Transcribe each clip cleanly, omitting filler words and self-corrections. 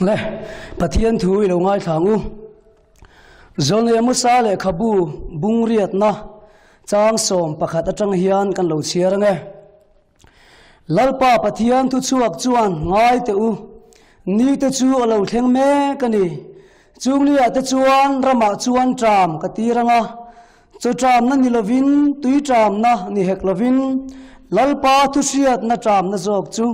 Le, Pathian thu i lo ngaithla ang u. Zawlnei Amosa lehkhabu bungriatna chang 11 atang hian kan lo chhiar ang e. Lalpa Pathian thu chhuak chuan ngai teh u, ni te chu a lo thleng mek a ni. Chunglia te chuan ramah chuan ṭam ka tir ang a, Chaw ṭamna ni lovin, tui ṭamna ni hek lovin, Lalpa thuhriatna ṭamna zawk chu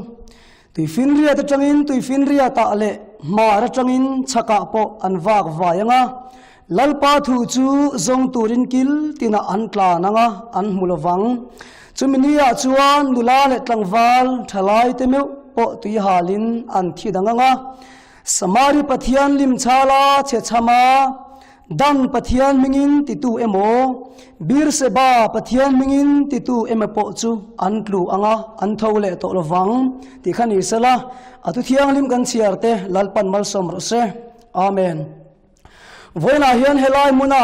tuifinriat aṭangin tuifinriatah leh hmar aṭangin chhakah pawh an vak vai ang a, Lalpa thu chu zawng turin kil tinah an tlan ang a, an hmu lovang. Chumi niah chuan nula leh tlangval ṭhalaite meuh pawh tui halin an thi dang ang a, Samari Pathian limchhala chhe chhama Dan Pathian hmingin titu emaw, Beer-seba Pathian hmingin titu emaw pawh chu an tlu ang a, an tho leh tawh lo vang, tih kha ni sela, a thu thianghlim kan chhiar te Lalpan malsawm rawh se. Amen. Vawiinah hian helai hmuna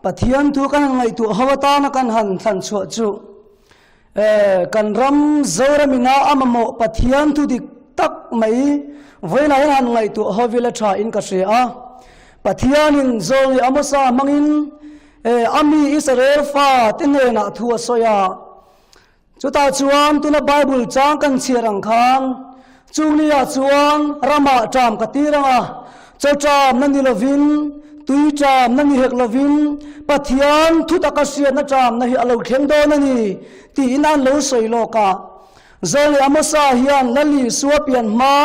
Pathian thu kan han ngaihtuah ho atana kan han thlan chhuah chu kan ram Zoramina a mamawh Pathian thu dik tak mai vawiinah hian han ngaihtuah ho vila tha in ka hria a. Pathianin Zawlnei Amosa hmangin a mi Israel fa te hnenah thu a sawi a. Chutah chuan tuna Bible chang kan chhiar ang khan chungli-ah chuan ramah ṭam ka tir ang a, chaw ṭamna ni lovin, tui ṭamna ni hek lovin Pathian thutaka hriatna ṭamna hi a lo thleng dawn a ni tiin an lo sawi lawk a. Zawlnei Amosa hian Lal Isua pian hma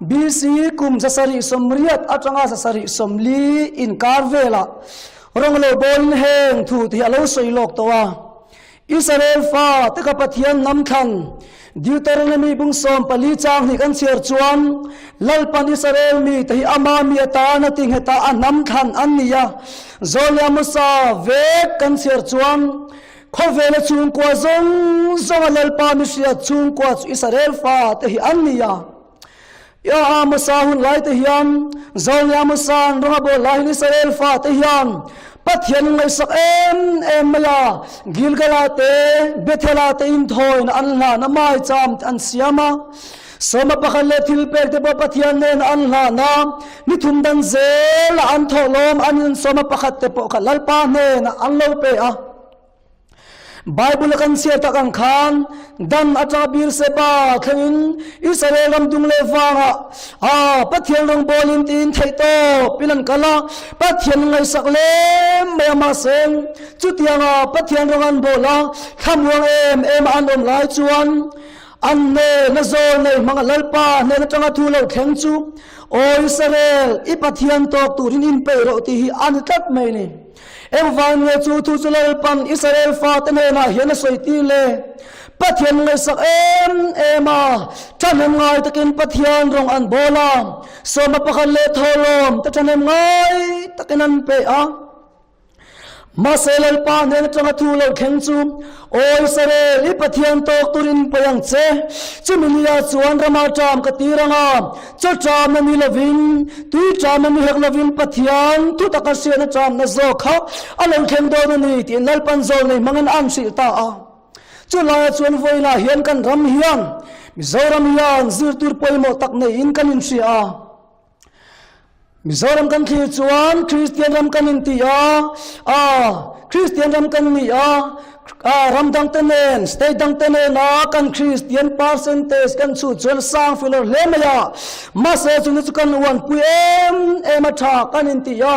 BC kum 780 atanga 740 inkar velah rawng lo bawlin heng thu te hi a lo sawi lawk tawh a. Israel fa te kha Pathian hnam thlan Deuteronomy bung 14 chang hnih kan chhiar chuan Lalpan Israel mi te hi ama mi atana ti ngheta a hnam thlan an ni a. Zawlnei Amosa vek kan chhiar chuan Khawvela chhungkua zawng zawnga Lalpa mihriat chhungkua chu Israel fa te hi an ni a. Ya Amosa hun lai te hian Zawlnei Amosa'n rawng a bawl laiin Israel fa te hian Pathian ngaihsak em em mai a, Gilgala te, Bethela te inthawina an hlan a, maicham te an siam a. 11 leh thilpek te pawh Pathian nen an hlan a, ni thum dan zela an thawhlawm an in 11 te pawh kha Lalpa hnenah an lo pe a. Bible a kan chhiar tak ang khan Dan atanga Beer-seba thlengin Israel ram dung leh vangah a Pathian rawngbawlin tiin theih tawpin an kal a, Pathian ngaihsak lem mai a mahse chutianga Pathian rawng an bawl a, thlamuang em em a an awm lai chuan an hnena zawl nei hmanga Lalpa hnen atanga thu lo thleng chu Aw Israel, i Pathian tawk turin inpeih rawh tih hi a ni tlat mai ni. Engvang nge chu thu chu Lalpan Israel fate hnenah hian a sawi tir le? Pathian ngaihsak em em a, thahnem ngai takin Pathian rawng an bawl a, 11 leh thawhlawm te thahnem ngai takin an pe a. Mahse Lalpa hnen atanga thu lo thleng chu, Aw Israel, i Pathian tawk turin pawi ang che, chumi nia chuan rama ṭam ka tir ang a, Chaw ṭamna ni lovin, tui ṭamna ni hek lovin Pathian thu taka hriatna ṭamna zawk kha a lo thleng dawn a ni tiin Lalpan zawlnei hmangin a an hrilh ta a. Chu laiah chuan vawiinah hian kan ram hian Mizoram hian zirtir pawimawh tak neiin kan inhria a. Mizoram kan thlir chuan Kristian ram kan inti a, a Kristian ram kan ni a, a ram dang te nen, state dang te nen a kan Kristian percentage kan chhut chuan sang filawr hle mai a. Mahse chumi chu kan uanpui em em a tha kan inti a,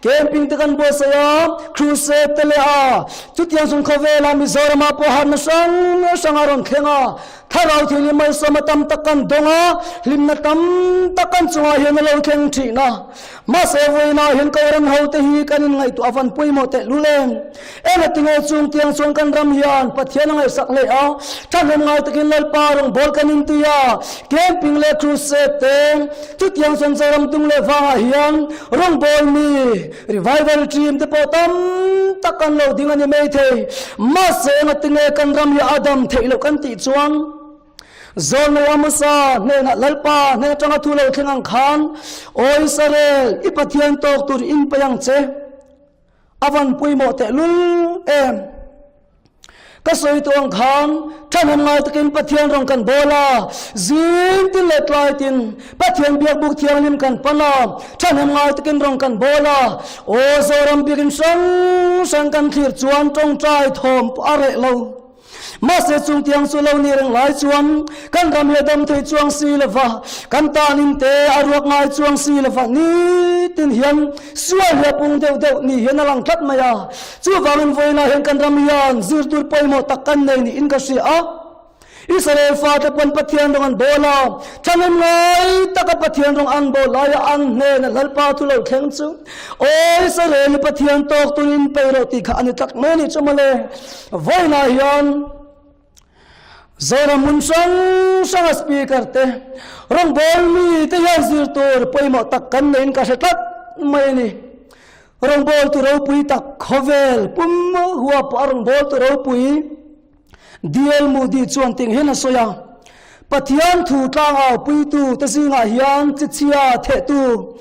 camping te kan buatsaih a, crusade te leh a, chutiang chung khawvela Mizorama pawh harna hrang hrang a rawn thleng a. Thlarau thil hi malsawm a tam tak kan dawng a, hlimna tam tak kan chungah hian a lo thleng thin a. Mahse vawiinah hian Koran hote hi kan inngaihtuah a van pawimawh teh lul em? Engatinge chung tiang chuan kan ram hian Pathian a ngaihsak hle a, thahnem ngai takin Lalpa rawngbâwl kan inti a, camping leh crusade te, chutiang chuan Zoram tung leh vangah hian rawngbâwl mi, Revival team te pawh tam tak kan lo ding a ni mai thei. Mahse engatinge kan ram hi a dam theih loh kan tih chuan Zawlnei Amosa hnenah Lalpa hnen atanga thu lo thleng ang khan Aw Israel, i Pathian tawk tur in pe ang che. A van pawimawh teh lul em. Ka sawi tawh ang khan thahnem ngai takin Pathian rawng kan bawl a, zing tin leh tlai tin Pathian biakbuk thianghlim kan pan a, thahnem ngai takin rawng kan bawl a, aw Zoram biakin hrang hrang kan thlir chuan tawngtai thawm pawh a reh lo. Mahse chung tiang chu lo ni reng lai chuan kan ram hi a dam thei chuang si lova, kan tan in te a ruak ngai chuang si lova nitin hian sual hi a pung deuh deuh ni hian a lang tlat mai a. Chuvangin vawiinah hian kan ram hian zir tur pawimawh tak kan nei niin ka hria a. Israel fate pawn Pathian rawng an bawl a, thahnem ngai taka Pathian rawng an bawl laia an hnena Lalpa thu lo thleng chu, Aw Israel i Pathian tawk turin peih rawh tih kha a ni tlat mai a nih chu mawle. Vawiinah hian Zoram hmun hrang hranga speaker te, rawngbâwl mi te hian zir tur pawimawh tak kan neiin ka hre tlat mai a ni. Rawngbâwltu ropui tak khawvel pum huap a rawngbâwltu ropui DL Moody chuan ting hian a sawi a, Pathian thu tlangau puitu te zingah hian chichhia thehtu,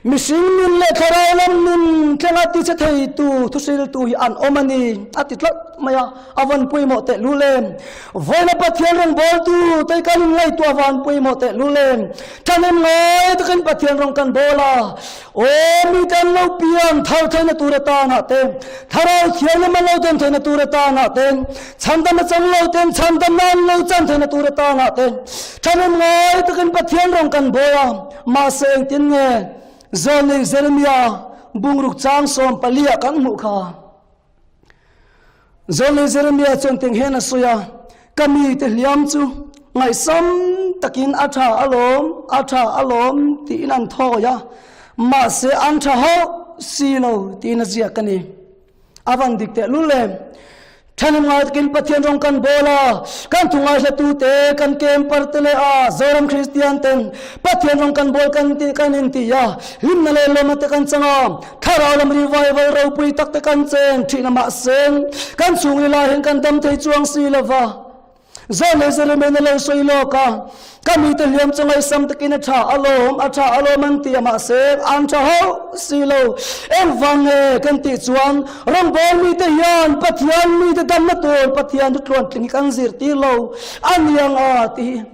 mihring nun leh thlarau lam nun thlenga tichhe theitu thuhriltu hi an awm a ni a ti tlat mai a, a van pawimawh tehlul em? Vawiina Pathian rawngbawltu te kan inngaihtuah van pawimawh tehlul em? Thahnem ngai takin Pathian rawng kan bawl a, Aw mite an lo pian thar theihna tur atanah te, Thlarau Thianghlim an lo dawn theihna tur atanah te, Chhandam a chang lo ten chhandamna an lo chan theihna tur atanah te, thahnem ngai takin Pathian rawng kan bawi a, mahse engtin nge Zawlnei Jeremia bungruk chang 14 ah kan hmuh kha? Zawlnei Jeremia chuan teng hian a sawi a, Ka mite hliam chu ngaihsam takin a tha alawm, a tha alawm tiin an thawi a, mahse an tha hauh si lo tiin a ziak a ni. A van dik teh lul em! Thahnem ngai takin Pathian rawng kan bawl a, kan thu ngaihlatute, kan camper te leh a Zoram Kristian ten Pathian rawng kan bawl kan tih kan inti a, hlimna leh lawmna te kan chang a, Thlarau lam revival ropui tak te kan chen thihna mahse kan chhungri lai hian kan dam thei chuang si lova. Zawn leh Jeremiah lo sawi lawk a, ka mite hliam chu ngaihsam takin a tha alawm, a tha alawm an ti a mahse an tha hauh si lo. Engvang nge kan tih chuan rawngbawl mite hian Pathian mite damna tur Pathian thu tluantling hi kan zirtir lo a niang a tih hi.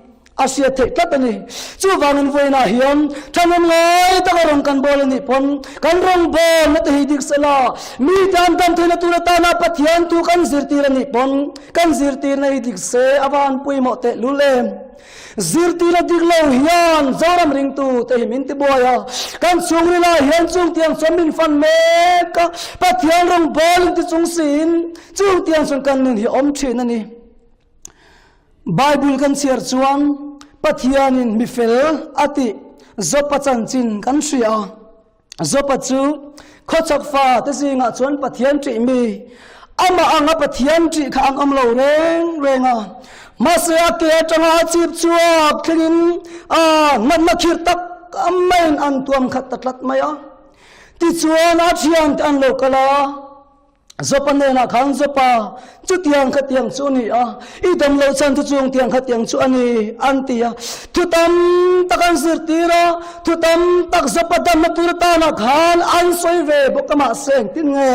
A hriat theih tlat a ni. Chuvangin vawiinah hian thahnem ngai taka rawng kan bawl a nih pawn kan rawng bawlna te hi dik sela, mite an dam theihna tur atana Pathian thu kan zirtir a nih pawn kan zirtirna hi dik se a van pawimawh tehlul em. Zirtirna dik lo hian Zoram ringtu te hi min tibuai a, kan chhungril ah hian chungtiang chuan min fan mek a, Pathian rawng bawl inti chung siin chungtiang chuan kan nun hi awm thin a ni. Bible kan chhiar chuan Pathianin mi fel a tih Job-a chanchin kan hria a. Job-a chu khawchhak fa te zingah chuan Pathian ṭih mi, amah anga Pathian ṭih kha an awm lo reng reng a. Mahse a ke aṭanga a chip chhuak thlengin a natna khirh tak maiin an tuam khat ta tlat mai a. Tichuan a ṭhiante an lo kal a. Jopa hnenah khan, Jopa, chutiang khatiang chu a ni a, i dam loh chhan thu chung tiang khatiang chu a ni, an ti a. Thu tam tak an zirtir a, thu tam tak Jopa damna tur atanah khan an sawi ve bawk a, mahse engtin nge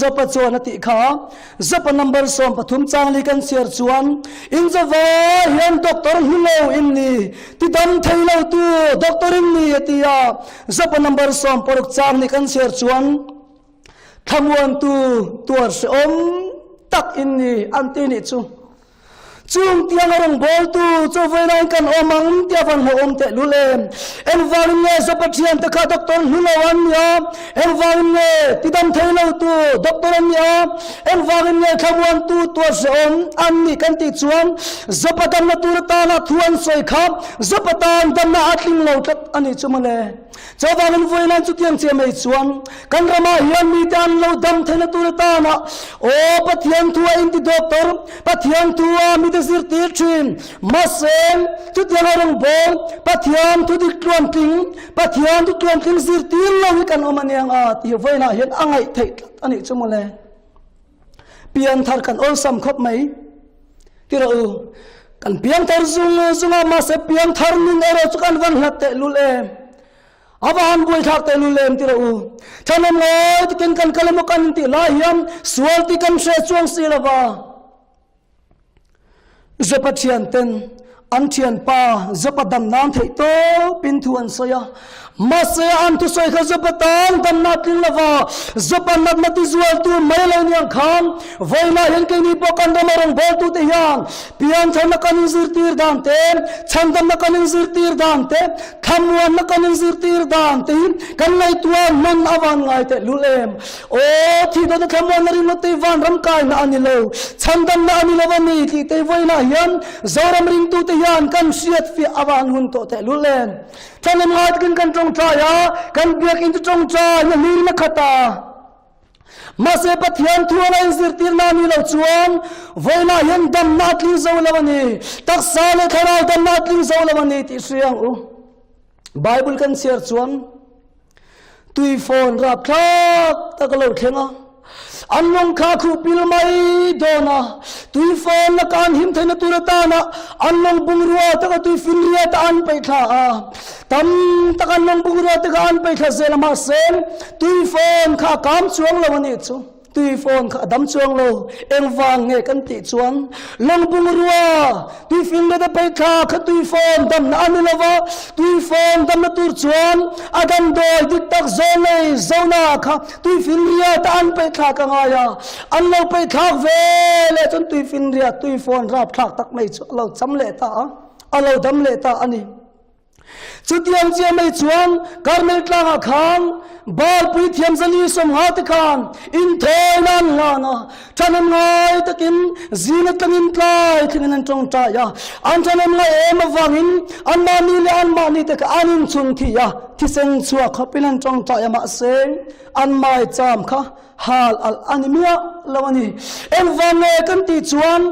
Jopa chuan a tih kha? Jopa number 13 changli kan chhiar chuan, In Jova hian doctor hmu lo in ni, ti dam thei lo tu doctor in ni, a ti a. Jopa number 16 changli kan chhiar chuan, Thlamuantu tuar hrehawm tak in ni an ti nih chu. Chung tianga rawngbawltu chu vawilain kan awm ang tia van hlauhawm teh lul em. Engvangin nge Zopathian te kha doctor hlu lo an nia? Engvangin nge tidam thei lo tu doctor an nia? Engvangin nge thlamuantu tuar hrehawm an nih kan tih chuan Zopa damna tur atana thu an sawi kha Zopa tan damna a tling lo tlat a nih chu mawle. Chuvangin vawiin chutiang chiah mai chuan kan ramah hian mite an lo dam theihna tur atana aw Pathian thu a inti doctor, Pathian thu a mite zirtir thin. Mahse chutiang a rawngbâwl Pathian thu dik tluantling, Pathian thu tluantling zirtir lo hi kan awm aniang a tih vawiinah hian a ngaih theih tlat a nih chu mawle. Pianthar kan awlsam khawp mai. Ti rawh u, kan piangthar zung zung a, mahse piangthar nun erawh chu kan van hlat tehlul em. A va han buaithlak teh lul em ti rawh u. Thahnem ngawi takin kan kal emaw kan intih lai hian sual tih kan hre chuang si lo va. Jopa thianten an thianpa Jopa dam nan theih tawpin thu an sawi a. Mahse an thusawi kha Jopa tan damna a tling lo va, Jopa natna tizualtu mai lo niang khan vawiinah hian keini pawh kan rama rawngbawltute hian piantharna kan inzirtir dan te, chhandamna kan inzirtir dan te, Thlamuanna kan inzirtir dan te hi kan ngaihtuah hman a van ngai teh lul em? Aw, thih dawtna thlamuanna ringawt te hi vanram kaina a ni lo, chhandamna a ni lo a ni tih te vawiinah hian Zoram ringtute hian kan hriatfiah a van hun tawh teh lul em? Thahnem ngai takin kan tawngtai a, kan biakinn chu tawngtai na hlir na khat a. Mahse Pathian thu a inzirtirna a nih loh chuan vawiinah hian damna a tling zo lo a ni, taksa leh thlarau damna a tling zo lo a ni tih hria ang u. Bible kan chhiar chuan tuifawn rapthlak tak a lo thleng a, an lawng kha a khuh pil mai dawn a, tuifawn laka an him theihna tur atana an lawng bungrua taka tuifinriat a an peih thla a. Tam tak an lawng bungrua te kha an peih thla zel a mahse tui phone kha a kam chuang lo a nih chu. Tui phone kha a dam chuang lo. Engvang nge kan tih chuan lawng bungrua tui fing let a peih thla kha tui phone damna a ni lo va, tui phone damna tur chuan a damdawi dik tak zawn nei zona kha tui finriat a an peih thlak a ngai a. An lo peih thlak ve leh chuan tui finriat tui phone rapthlak tak mai chu a lo cham leh ta a, a lo dam leh ta a ni. Chutiang chiah mai chuan Karmel tlangah khan Baal puithiam zali 50 te khan inthawina an hlan a, thahnem ngai takin zing atlangin tlai thlengin an tawngtai a. An thahnem ngai em avangin anmahni leh anmahni te kha an inchhung thi a, thisen chhuak khawpin an tawngtai a, mahse an maicham kha hal alh a ni miah lo a ni. Engvang nge kan tih chuan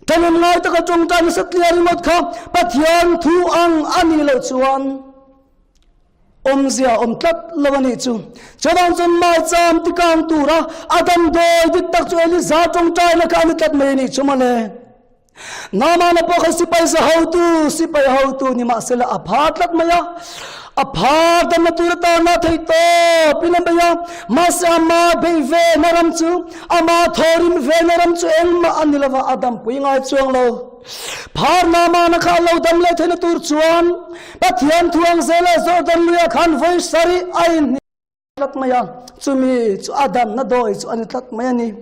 Thahnem ngai taka tawngtai nasa tliar ringawt kha Pathian thu ang a nih loh chuan awmzia awm tlat lo a nih chu. Chuvang chuan maicham tikang tura a damdawi dik tak chu Eliza tawngtaina kha a ni tlat mai a nih chu mawle. Naamana pawh kha sipai za hotu, sipai hotu ni mahsela a pha tlat mai a. A phar damna tur atana theih tawp in a bei a, mahse ama beih ve na ram chu, ama thawrim ve na ram chu engmah a ni lova, a dampui ngai chuang lo. Phar Naamana kha a lo dam leh theihna tur chuan Pathian thu ang zela Jordan luiah khan vawi sarih a inhnih tlat mai a, chumi chu a damna dawi chu a ni tlat mai a ni.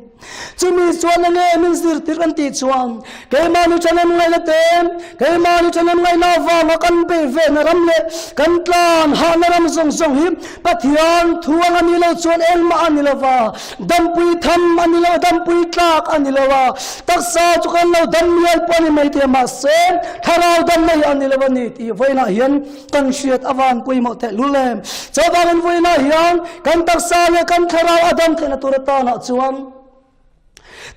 Chumi chuan enge min zirtir kan tih chuan keimahni thahnem ngaihna te, keimahni thahnem ngaihna avanga kan beih vehna ram leh kan tlan hahna ram zawng zawng hi Pathian thu ang a nih loh chuan engmah a ni lo va, dampui tham a ni lo, dampui tlak a ni lo a, taksa chu kan lo dam mial pawh a ni mai thei a, mahse thlarau damna hi a ni lo a ni tih vawiinah hian Kan hriat a van pawimawh teh lul em. Chuvangin vawiinah hian kan taksa leh kan thlarau a dam theihna tur atanah chuan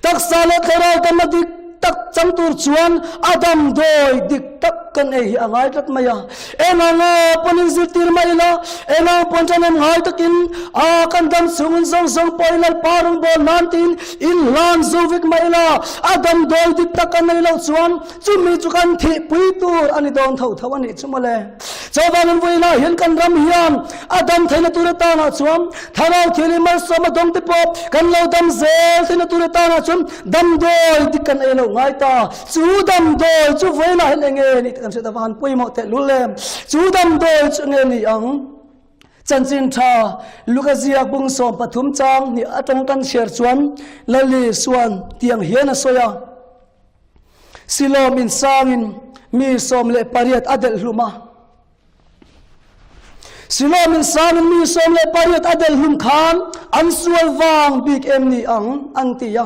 taksa leh thlarau damna dik tak chang tur chuan a damdawi dik tak kan ei hi a ngai tlat mai a. Eng anga pawn in zirtir mai ila, eng ang pawn ṭhahnem ngai takin a kan dam chhungin zawng zawng pawh i Lalpa rawngbâwl nan tiin in hlan zo vek mai ila, a damdawi dik tak kan nei loh chuan Chumi chu kan thihpui tur a ni dawn tho tho a nih chu mawle. Chuvangin vawiinah hian kan ram hian a dam theihna tur atanah chuan Thlarau Thianghlim malsawm a dawng te pawh kan lo dam zel theihna tur atanah chuan damdawi dik kan ei loh ngai ta. Chu damdawi chu vawiinah hian eng nge ni tih kan hriat avang han pawimawh tehlul em. Chu damdawi chu eng nge ni ang? Chanchin tha Luka ziak bung 13 chang hnih atang kan chhiar chuan Lali suan tiang hian a sawi a. Silawm insangin mi 18 a delh hlum a. Silawm insangin mi 18 a delh hlum khan an sual vang bik em ni ang an ti a.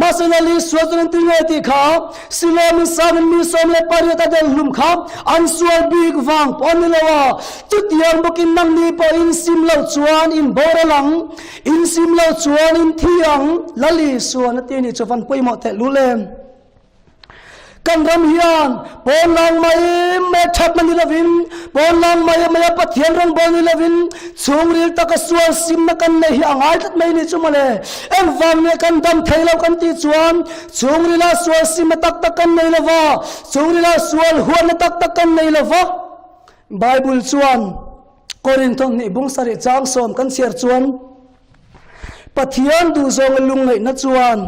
Mahse Lali sual chuan an ti nge tih kha Silawm insangin mi 18 a delh hlum kha an sual bik vang pawh a ni lo a. Chutiang bawkin nangni pawh in sim loh chuan in boral ang. In sim lo chuan in thi ang Lali suan a ti ni chu van pawimawh teh lul em. Kan ram hian pawn lang mai mai thatna ni lovin pawn lang mai mai a Pathian rawngbâwl ni lovin chhungril taka sual simna kan nei hi a ngai tlat mai ni chu mawle. Engvang nge kan dam thei lo kan tih chuan chhungrila sual simna tak tak kan nei lova, chhungrila sual huatna tak tak kan nei lova. Bible chuan. Korinth hnih bung sarih chang sawm kan chhiar chuan Pathian duhzawnga lungngaihna chuan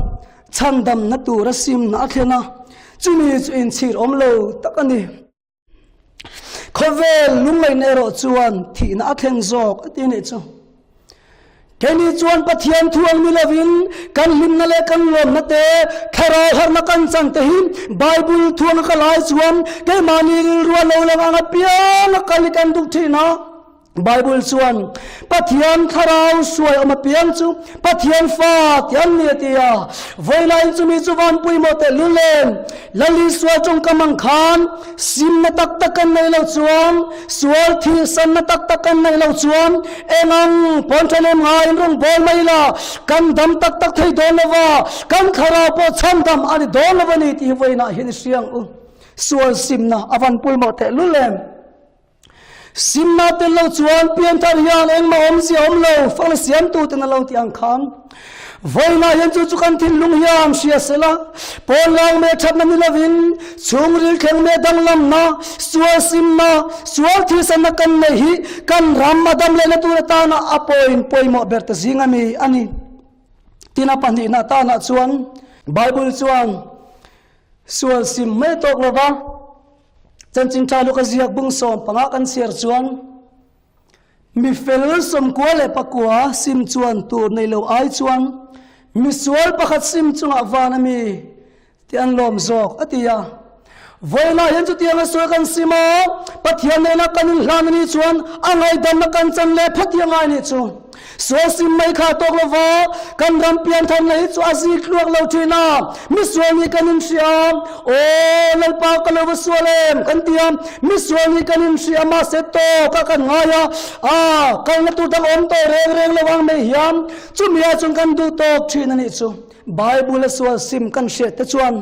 chhandamna tura simna a thlen a, chumi chu inchhir awm lo tak a ni. Khawvel lungngaihna erawh chuan thihna a thleng zawk a ti nih chu. Keini chuan Pathian thu ang ni lovin kan hlimna leh kan lawmna te, thlarau harhna kan chan te hi Bible thu anga ka lai chuan keimahni rilru a lo lang ang apiang a kal hi kan duh thin a. Bible chuan Pathian thlarau suai awm apiang chu Pathian fa ti an ni a ti a. Vawilain chumi chu van pawimawh tehlul em? Lal Isua tawngkam ang khan simna tak tak kan neih loh chuan, sual thihsanna tak tak kan neih loh chuan engang pawn ṭhahnem ngaiin rawn bawl mai ila kan dam tak tak thei dawn lo va, kan thlarau pawh chhandam a ni dawn lo a ni tih hi vawiinah hian i hria ang u. Sual simna a van pawimawh tehlul em? Simna tel lo chuan pianthar hian engmah awmzia awm lo, fang siamtuten a lo tih ang khan. Vawiinah hian chu chu kan thinlung hian hria sela, pawn lang meh thatna ni lovin chhungril thleng meh danglamna, sual simna, sual thisanna kan neih hi kan ram a dam lehna tur atana a pawhin pawimawh ber ta zing a mi a ni. Tin a pahnihna atanah chuan Bible chuan Sual sim mai tawk lova chanchin tha luka ziak bung 15 kan chhiar chuan mi fel 99 sim chuan tur nei lo ai chuan mi sual pakhat sim chungah van a mi ti an lawm zawk a ti a. Vawiinah hian chutianga sual kan sim a, Pathian nena kan inhlan a nih chuan a ngaihdamna kan chan leh phawt hi a ngai nih chu. Sual sim mai kha tawk lova kan ram piantharna hi chu a zi tluak lo thin a, misual nih kan inhria, Aw Lalpa ka lo va sual em kan ti a, misual nih kan inhria mahse tawk a kan ngai a, ah kalna tur dang awm tawh reng reng lo ang mai hian chumi ah chuan kan duh tawk thin a nih chu. Bible a sual sim kan hriat te chuan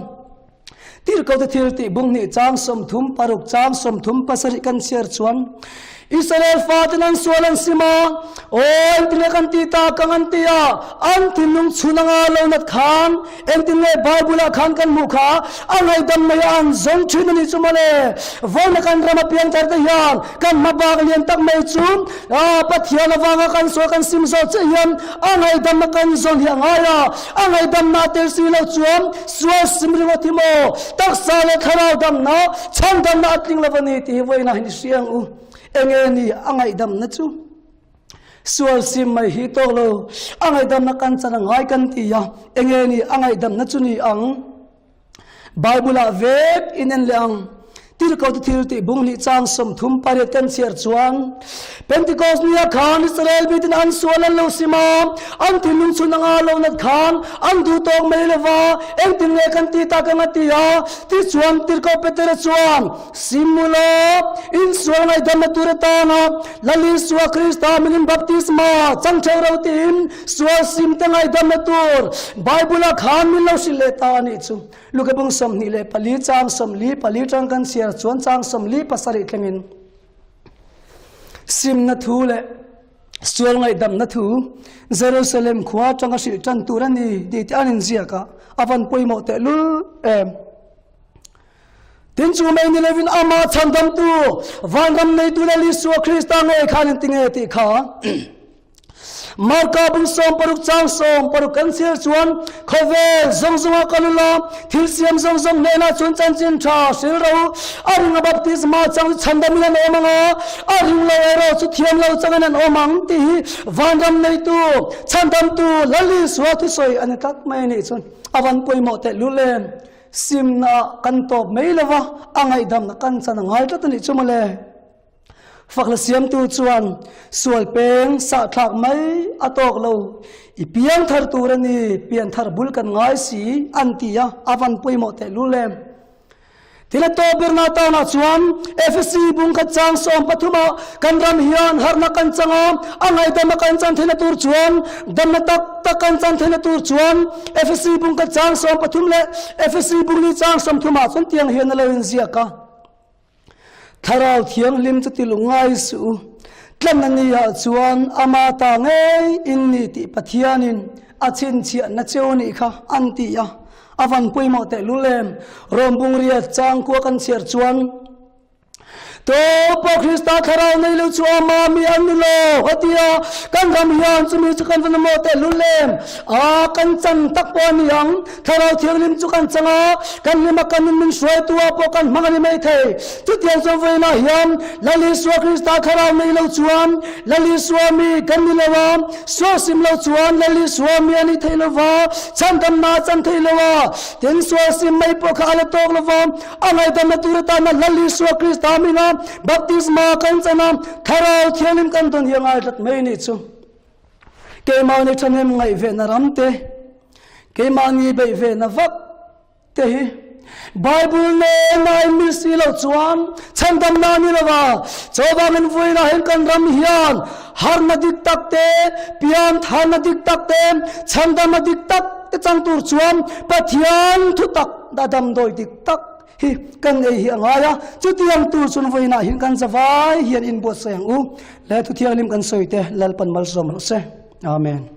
Tirhkohte thil tih bung hnih chang 36 chang 37 kan chhiar chuan Israel faten an sual an sim a, aw engtin nge kan ti ta kang an ti a, an thinlung chhun anga lo nat khan engtin nge Bible ah khan kan hmuh kha a ngaihdam mai a an zawng thin a nih chu mawle. Vawiin kan ram a piang thar te hian kan hmabak lian tak mai chu Pathian avanga kan sual kan sim zawh chiah hian a ngaihdamna kan zawn hi a ngai a, a ngaihdamna a tel si lo chuan Sual sim ringawt hi maw taksa leh thlarau damna chhandamna a tling lo a ni tih hi vawiinah hian i hria ang u. Enge ni a ngaihdamna chu? Sual sim mai hi tawk lo, a ngaihdamna kan chan a ngai kan ti a, enge ni a ngaihdamna chu ni ang? Bible-ah vek in en leh ang. Tirhkohte thil tih bung hnih chang 38 kan chhiar chuan, Pentecost nia khan Israel miten an sual an lo sim a, an thinlung chhun anga lo nat khan an duh tawk mai lo va, engtin nge kan ti tak ang a ti a. Tichuan Tirhkoh Petera chuan, Sim u la, in sual ngaihdamna tur atana Lal Isua Krista minin baptisma chang theuh ro tiin sual simte ngaihdamna tur Bible-ah khan min lo hrilh leh ta a nih chu. Luka bung 24 chang 44 tang kan chhiar chuan chang 47 thlengin simna thu leh sual ngaihdamna thu Jerusalem khua tanga hrilh tan tur a ni tih te an inziak a, a van pawimawh tehlul em. Tin chu mai ni lovin amah chhandamtu vanram neitu Lal Isua Krista ngei khan in ti nge tih kha Marka bung 60 chang 60 kan chhiar chuan khawvel zawng zawnga kal ula thil siam zawng zawng hnenah chuan chanchin tha hril ro a ring a baptisma chang chu chhandamin an awm ang a, a ring lo erawh chu thiam lo changin an awm ang tih hi vanram neitu chhandamtu Lal Isua thusawi a ni tlat mai a nih chuan a van pawimawh tehlul em. Simna kan tawp mai lova a ngaihdamna kan chan a ngai tlat a nih chu mawle. Fakla siamtu chuan sual peng sahthlak mai a tawk lo, i piang thar tur a ni, pian thar bul kan ngai si an ti a, a van pawimawh tehlul em. Thil a tawp berna tanah chuan Efesi bung khat chang 13 ah kan ram hian harhna kan chang a, a ngaihdamna kan chan theihna tur chuan damna tak tak kan chan theihna tur chuan Efesi bung khat chang 13 leh Efesi bung li chang 30 ah chuan tiang hian a lo inziak a. Thlarau Thianghlim chu ti lungngai suh u. Tlanna ni ah chuan ama ta ngei in ni tih Pathianin a chhinchhiahna cheu nih kha an ti a. A van pawimawh tehlul em? Rawm bung riat changkua kan chhiar chuan. Tawpa Krista thlarau nei lo chu ama mi an ni lo, a ti a. Kan ram hian chumi chu kan va mamawh tehlul em? A, kan chan tak pawh a ni ang. Thlarau Thianghlim chu kan chang a, kan hlim a, kan nun min hruaitu ah pawh kan hmang a ni mai thei. Chutiang chuan vawiinah hian Lal Isua Krista thlarau nei lo chuan Lal Isua mi kan ni lo a, sual sim lo chuan Lal Isua mi a ni thei lo va, chhandamna a chan thei lo a, tin sual sim mai pawh kha a la tawk lo va, A ngaihdamna tur atana Lal Isua Krista hminga baptisma kan chan a, Thlarau Thianghlim kan dawn hi a ngai tlat mai nih chu. Keimahni thahnem ngaihvehna ram te, keimahni beihvehna vak te hi Bible nena in mil si lo chuan chhandamna a ni lo va, chuvangin vawiinah hian kan ram hian harna dik tak te, piantharna dik tak te, chhandamna dik tak te chang tur chuan Pathian thutak A damdawi dik tak hi kan ei hi a ngai a, chutiang tur chuan vawiinah hian kan zavai hian inbuatsaih ang u. Le thu thianghlim kan sawi te Lalpan malsawm rawh se. Amen.